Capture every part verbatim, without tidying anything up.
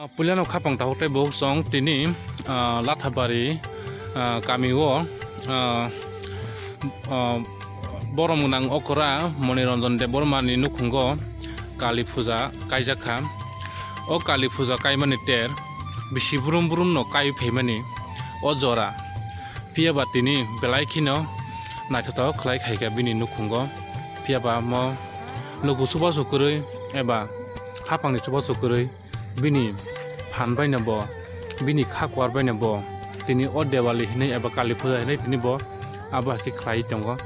Puilano khapang takhuk tei bukhuk chwng tini, ah, Lathabari, ah, kami o, ah, ah, borom gwnang okra Moniranjan Debbarma ni nukhungo Kali puja kaijak kha. O Kali puja kaimani ter bisi brum brum no kai phaimani o jora. Phiya ba tini belai kheno naithotok khlai khai kha bini nukhungo. Phiya ba mo luku chubachu kwrwi eba hapangni chubachu kwrwi bini phan bai no bo, bini kha kuar bai no bo tini o Dewali hinwi eba Kali puja hinwi tini bo abo hai khe khlai tongo.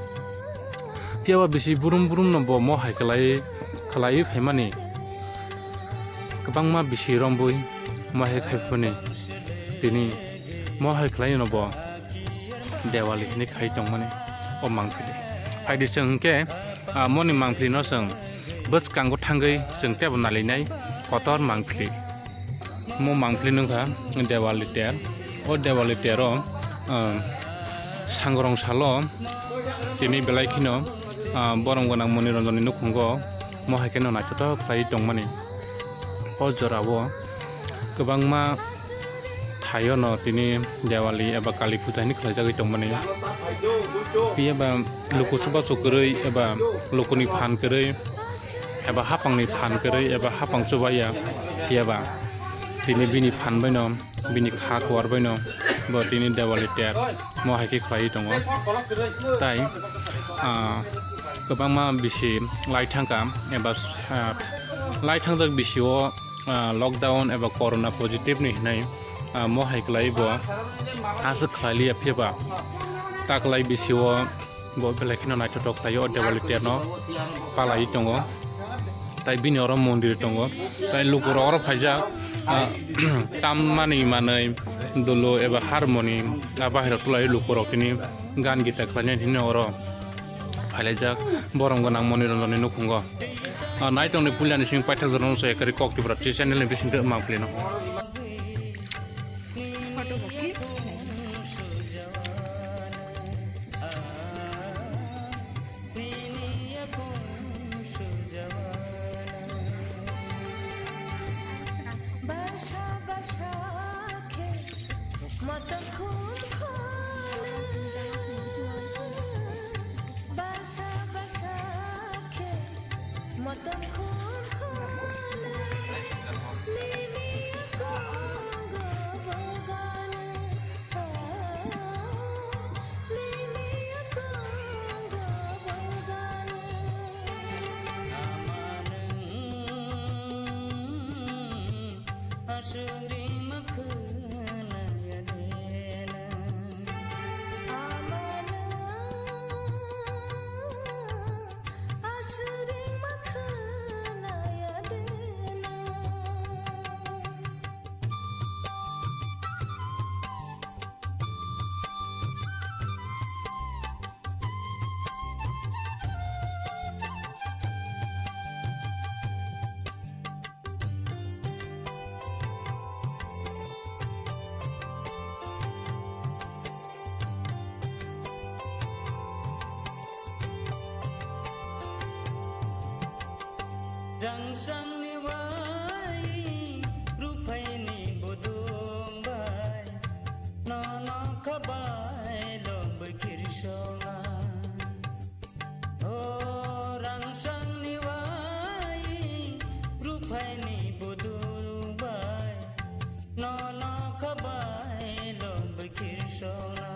Phiya ba bisi brum brum no bo mo hai khlai, khlaiwi phaimani kwbangma bisi rombui mo hai khai phani tini mo hai khlai no bo Dewali hinwi khai tongmani o mangpili. Phaidi chwng hwnkhe, ah, moni mangpili no chwng bwskango thangwi chwng tebo nalinai kotor mangpili. Mo mangpili nungkha Dewali ter. O Dewali tero, ah, sangrong salo tini belai kheno, ah, borom gwnang Moniranjan ni nukhungo mo hai kheno naithotok khlai tongmani. O jorao kwbangma thaio no tini Dewali eba Kali puja hinwi khlaijagwi tongmani. Phiya ba luku chubachu kwrwi eba lukuni phan kwrwi eba hapangni phan kwrwi eba hapang chubaya, phiya ba tini bini phan bai no, bini kha kuar bai no bo tini Dewali ter mo hai khe khlaiwi tongo. Tai, ah, kwbangma bisi lai thangkha eba, ah, lai thangjak bisi o, ah, lockdown eba corona positive ni hinwi, ah, mo hai khlai bo aswk khlai liya, phiya ba taklai bisi o bo belai kheno naithotok khlai o Dewali ter no palai tongo. Tai bini oro mondir tongo. Tai lukurok oro phaijak, ah, tam manwi manwi dolo eba harmoni, ah, bahai rok tulai lukurok tini gan gita khlainani hinwi oro phailaijak borom gwnang Moniranjan ni nukhungo. Ah, naitongni puilani simi paithak jorano se kari kok Tripura channel ni bisingtwi mangpili no. Rangsangni wai, ruphaini budung bai, nono khabai lobwi khirsonga. O rangsangni wai, ruphaini budung bai, nono khabai lobwi khirsonga.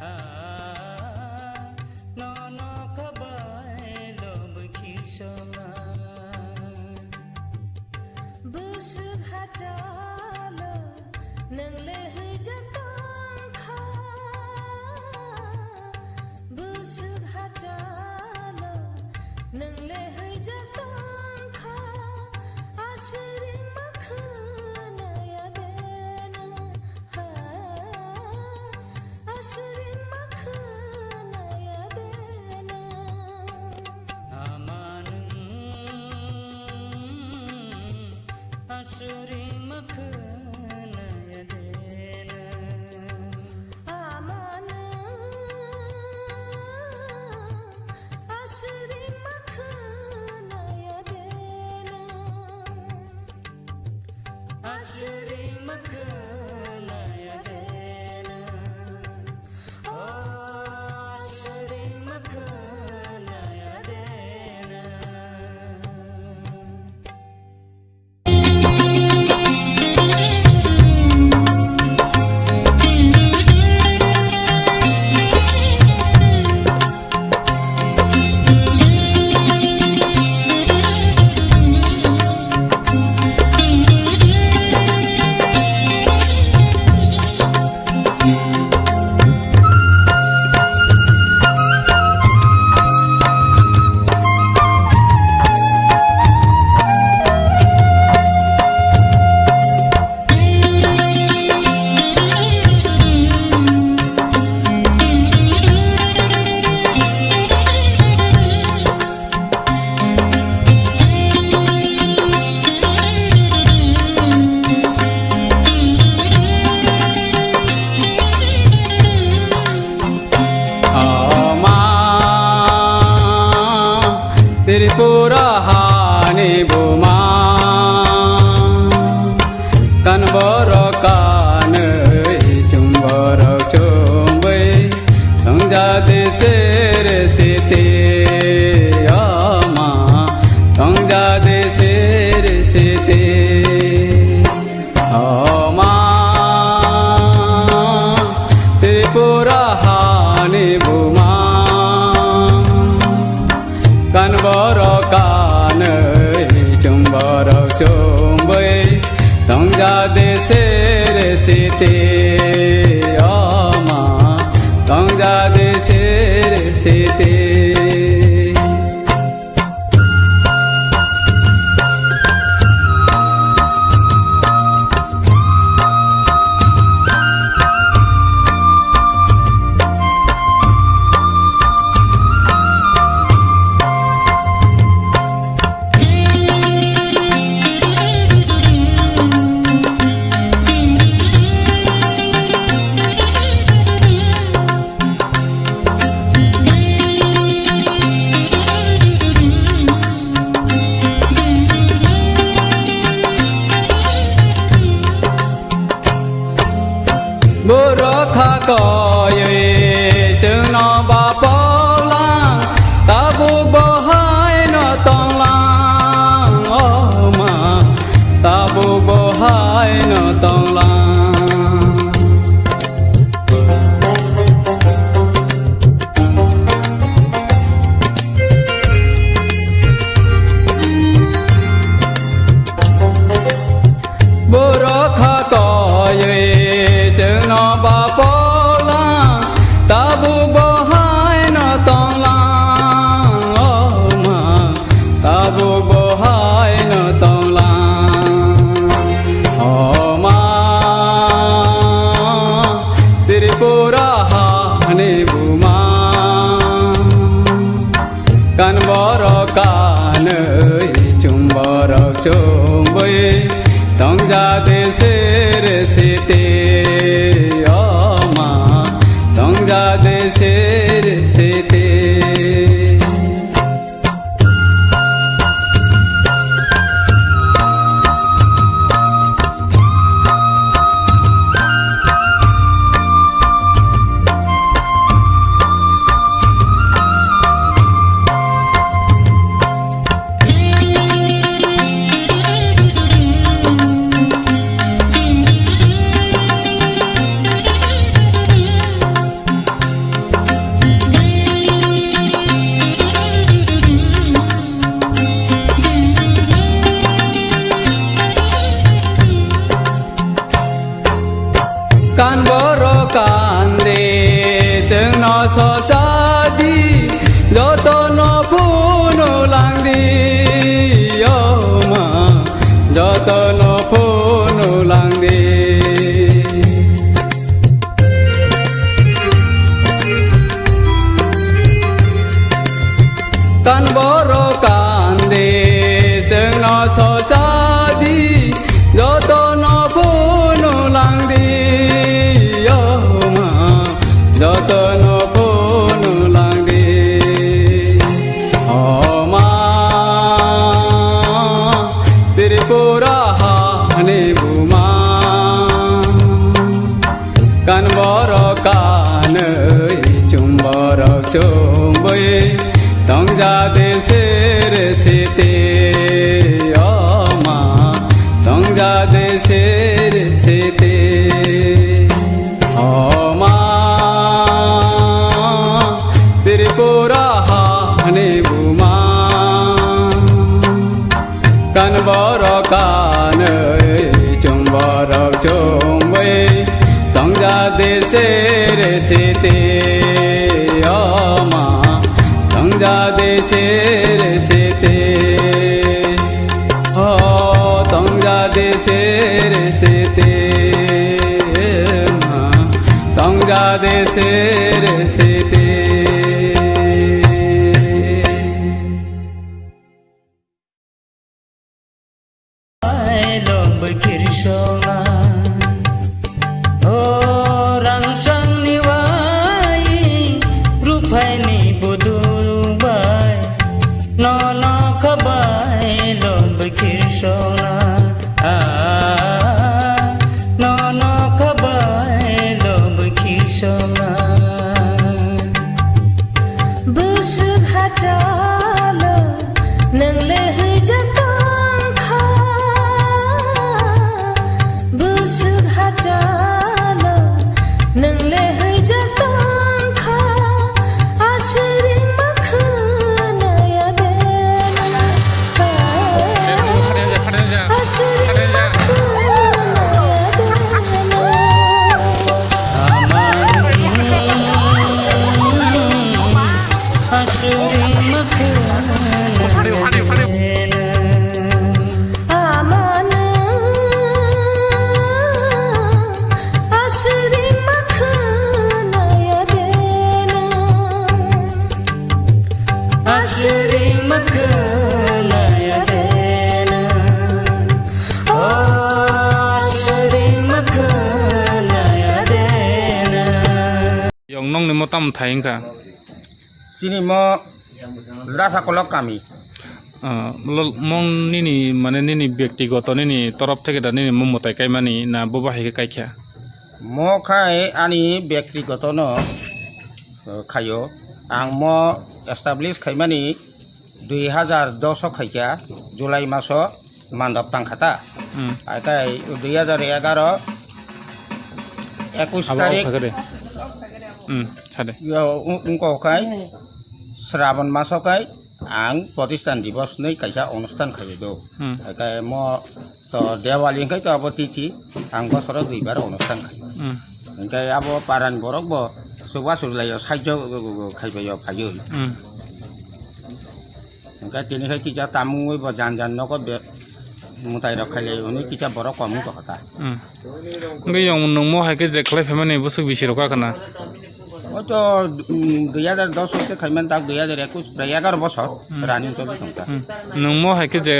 Ah, nono khabai lobwi khirsonga. Bwswk hachalo nwng le hwijak tongkha. Bwswk hachalo nwng le hwijak tongkha. Aswk ringma khwnaya de nwng. Aswk ringma khwnaya de nwng. Ama nwng aswk ringma khwnaya de nwng. Ama nwng aswk ringma khwnaya de nwng. Ama Tripura hani buma, kan borok kanwi chum borok chumwi, tongja de sere sete, ama, tongja de sere sete. Oma Tripura hani buma, kan borok kanwi chum borok chumwi, tongja de sere sete, oma, tongja de sere sete. Borok kha koiwi chwngno bapoklang, tabuk bo haino tonglang, o ma, tabuk bo haino tonglang. Borok kha koiwi chwngno bapoklang, tabuk bo haino tonglang, o ma, tabuk bo haino tonglang, o ma, Tripura hani buma. Kan borok kanwi chum borok chumwi, tongja de sere sete, o ma, tongja de sere sete. Kan borok kan de chwngno sochadi, jotono phunulangdi, o ma, jotono phunulangdi. Kan borok kan de chwngno sochadi, jotono phunulangdi, o ma, jotono phunulangdi. Sere sete, o ma, Tripura hani buma. Kan borok kanwi, chwng borok chwngwi, tongja de sere sete, o ma, tongja de sere sete, o tongja de sere sete, ma, tongja de sere sete. Ailom bwkhir sona, o rangsangni wai, ruphaini budul bai, nono khabai lom bwkhir sona, a, nono khabai lom bwkhir sona. Bwswk hachalo nwng le hwijak tongkha. Bwswk hachalo nwng le hwijak tongkha. Aswk ringma khwnaya de nwng. Aswk ringma khwnaya de nwng. Yong nongni mo tamo thai wngkha? Chini mo Latha Kolok kami. Ah, lo-, mo nini, mane, nini byaktigoto nini torof theke da nini mo mwtai kaimani na bo bahai khe kaikha? Mo khai ani byaktigoto no, eh, khaio. Ang mo establish khaimani dui hajar dos o khaikha, July maso mandop tangkha ta. Hmm. Akai dui hajar egaro, ekush Abo tarik. Okhagade. Hmm, sade. Yo, ung-, ungko khai Srabon maso khai ang Pratishthan Divos ni kaisa onusthan khaio do. Hmm. Akai mo to Diwali hwnkhe to abo tithi ang bosoro duibar onusthan khaio. Hmm. Hwnkhe abo parani borok bo chubachu laio, sahajyo khaibaio phaiwi. Hmm. Hwnkhe tini hai kisa tamungwi bo jan jan nogo be-, mwtai rok khailai hwnwi kisa borok kom wngkha kha ta. Hmm. Hwnkhe yong nwng mo hai khe je khlai phaimani bwswk bisi rok kha khna? Oito, mm, dui hajar dos hoite khaiman tak dui hajar ekush prai egaroh bosor Hmm. Running choli thangkha. Hmm. Nwng mo hai khe je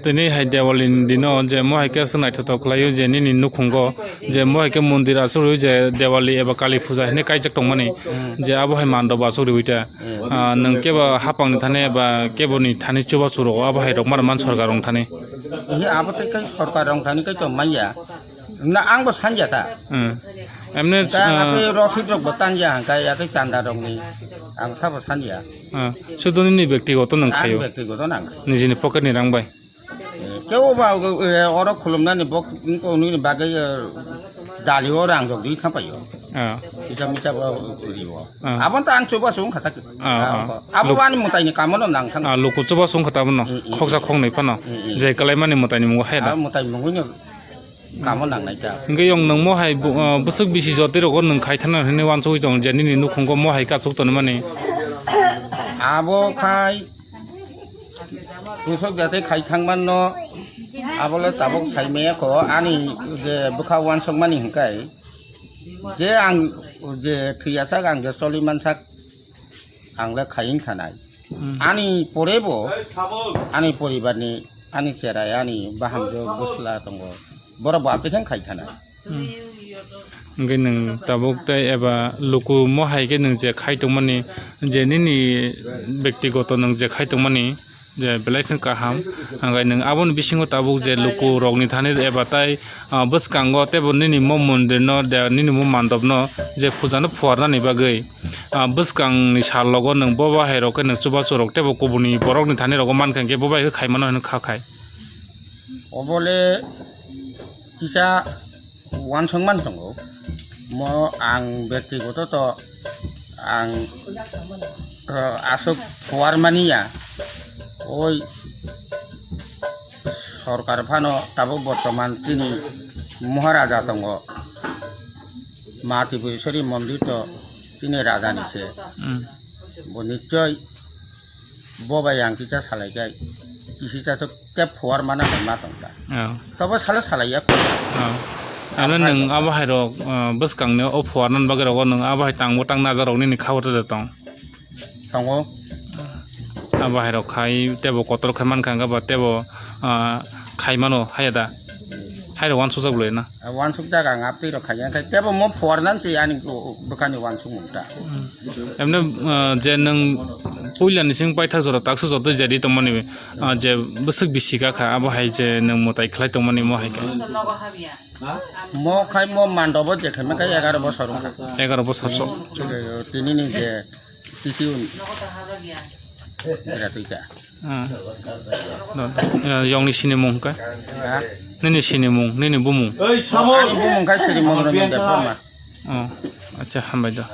tini hai Diwali ni dino je mo hai khe aswk naithothok khlaio je nini nukhungo je mo hai khe mondir aswk rwi je Diwali eba Kali puja hinwi kaijak tongmani Hmm. je abo hai mandop aswk rwi ta. Hmm. Ah, nwng kebo hapang ni thani eba kebo ni thani chubachu rogo abo hai rok mar man sorkar rong thani. Ihe abo tei kai sorkar rong thani kai to manya. Na ang bo sanja ta. Hmm. Emne, Ta ang ah, atwi rosik rok bo tanja hangkai atwi chanda rok ni. Ang sabo sanja. Ah, sudu nini byaktigoto nwng Ang khaio. Byaktigoto nang. Nijini pocket ni rang bai. Eh, kebo ba, eh, oro khulumnani bok, wngko nini bagwi, eh, dali o rang rok di thapaio. Ah. Kisa misa bo rio. Ah. Abon ta ang chuba sung khatak. Ah, ah. Abo Luk- ani mutai ni kamono nang thang. Ah, luku chuba sung khata bono. Mm, mm. Khoksa khoknwi phano. Mm, mm. Je kalaimani mutai ni mungo hai da. Ah, mutai mungo ni kamo nang nai ta. Hingke yong nwng mo hai bu-, ah, bwswk bisi jotwi rogo nwng khai thana hwnwi wansugwi tongo je nini nukhungo mo hai kachuk tonmani. Abo khai Kusuk jate khai thangmanno, abole tabuk saimaya ko, ani je bwkha uansukmani hwnkai, je ang je thwiyasak, ang je choli mansak, ang le khai wng thanai. Hmm. Ani pore bo, ani poribarni, ani cherai, ani bahamjwk bwsla tongo, borok bo aphikhe khai thanai. Hmm. Hingke nwng tabuk tei eba luku mo hai khe nwng je khai tongmani, je nini byaktigoto nwng je khai tongmani, je belai kheno kaham. Hingke nwng aboni bisingo tabuk je luku rokni thani eba tai, ah, bwskango teibo nini mo mondirno, de, nini mo mandopno je puja no phuarnani bagwi, ah, bwskangni sal logo nwng bo bahai rok khe nwng chubachu rok teibo kubuni borokni thani rogo mankha hingke bo bai khe khaimano hino kha khai. Obole kisa uansukmani tongo. Mo ang bektigoto to ang, eh, aswk phuarmani ya. Oi sorkar phano tabuk bortoman chini Maharaja tongo. Ma Tripureshwari mondir to chini raja ni se. Hmm. Bo nichoi bo bai ang kisa salai kai. Kisa so kep phuar mana ma tong ta. Oh. Tobo salo salai ya. Oh. Ano nwng abo hai rok, ah, bwskang ni o phuar nan bagwi rogo nwng abo hai tang bo tang naja rok nini kha o tong. Tongo. Abo hai rok khai tebo kotor khai man kha ba tebo, ah, khai mano haya da. Hai rok uansuk jak le na. Uansuk jak ang aptwi rok khai ya khai tebo mo phuar nan si ani bwkha ni uansuk mung ta. Emne, ah, je nwng puila ni sing paithak jora taksa joto jadi tongmani, ah, je bwswk bisi ka kha, abo hai je nwng mwtai khlai tongmani mo hai khe. Mo khai mo mandobo je khai ma khai egaroh bosor wng kha. Egaroh bosor so. Tini ni je titi un. Era tuita. Ah. No, no. Ya, yong ni sini mung ka? Ha? Nini sini mung, nini bumung. Ani bumung khai Sri Mongroni Debbarma. Oh, acha, hambai do.